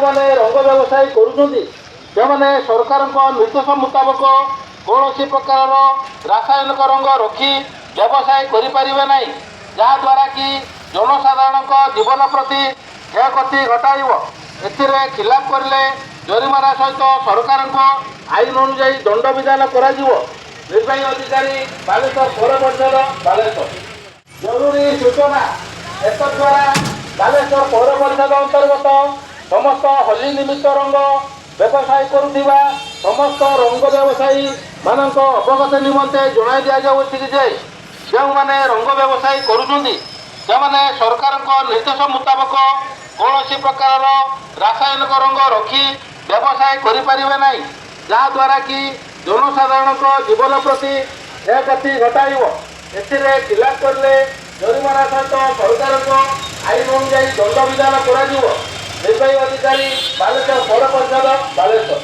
ଯେଉଁମାନେ ରଙ୍ଗ ବ୍ୟବସାୟ କରୁଛନ୍ତି, ସେମାନେ ସରକାରଙ୍କ ନିର୍ଦ୍ଦେଶ ମୁତାବକ କୌଣସି ପ୍ରକାରର ରାସାୟନିକ ରଙ୍ଗ ରଖି ବ୍ୟବସାୟ କରିପାରିବେ ନାହିଁ, ଯାହାଦ୍ୱାରା କି ଜନସାଧାରଣଙ୍କ ଜୀବନ ପ୍ରତି କ୍ଷୟକ୍ଷତି ଘଟାଇବ। ଏଥିରେ ଖିଲାପ କରିଲେ ଜରିମାନା ସହିତ ସରକାରଙ୍କ ଆଇନ ଅନୁଯାୟୀ ଦଣ୍ଡବିଧାନ କରାଯିବ। ନିର୍ବାହୀ ଅଧିକାରୀ, ବାଲେଶ୍ୱର ପୌର ପରିଷଦ, ବାଲେଶ୍ୱର। ଜରୁରୀ ସୂଚନା: ଏତଦ୍ୱାରା ବାଲେଶ୍ୱର ପୌର ପରିଷଦ ଅନ୍ତର୍ଗତ ସମସ୍ତ ହୋଲି ନିମିତ୍ତ ରଙ୍ଗ ବ୍ୟବସାୟ କରୁଥିବା ସମସ୍ତ ରଙ୍ଗ ବ୍ୟବସାୟୀ ମାନଙ୍କ ଅବଗତ ନିମନ୍ତେ ଜଣାଇ ଦିଆଯାଉଅଛି କି ଯେ ଯେଉଁମାନେ ରଙ୍ଗ ବ୍ୟବସାୟ କରୁଛନ୍ତି, ସେମାନେ ସରକାରଙ୍କ ନିର୍ଦ୍ଦେଶ ମୁତାବକ କୌଣସି ପ୍ରକାରର ରାସାୟନିକ ରଙ୍ଗ ରଖି ବ୍ୟବସାୟ କରିପାରିବେ ନାହିଁ, ଯାହାଦ୍ୱାରା କି ଜନସାଧାରଣଙ୍କ ଜୀବନ ପ୍ରତି କ୍ଷୟକ୍ଷତି ଘଟାଇବ। ଏଥିରେ ଖିଲାପ କରିଲେ ଜରିମାନା ସହିତ ସରକାରଙ୍କ ଆଇନ ଅନୁଯାୟୀ ଦଣ୍ଡବିଧାନ କରାଯିବ। ନିର୍ବାହୀ ଅଧିକାରୀ, ବାଲେଶ୍ୱର ପୌର ପରିଷଦ, ବାଲେଶ୍ୱର।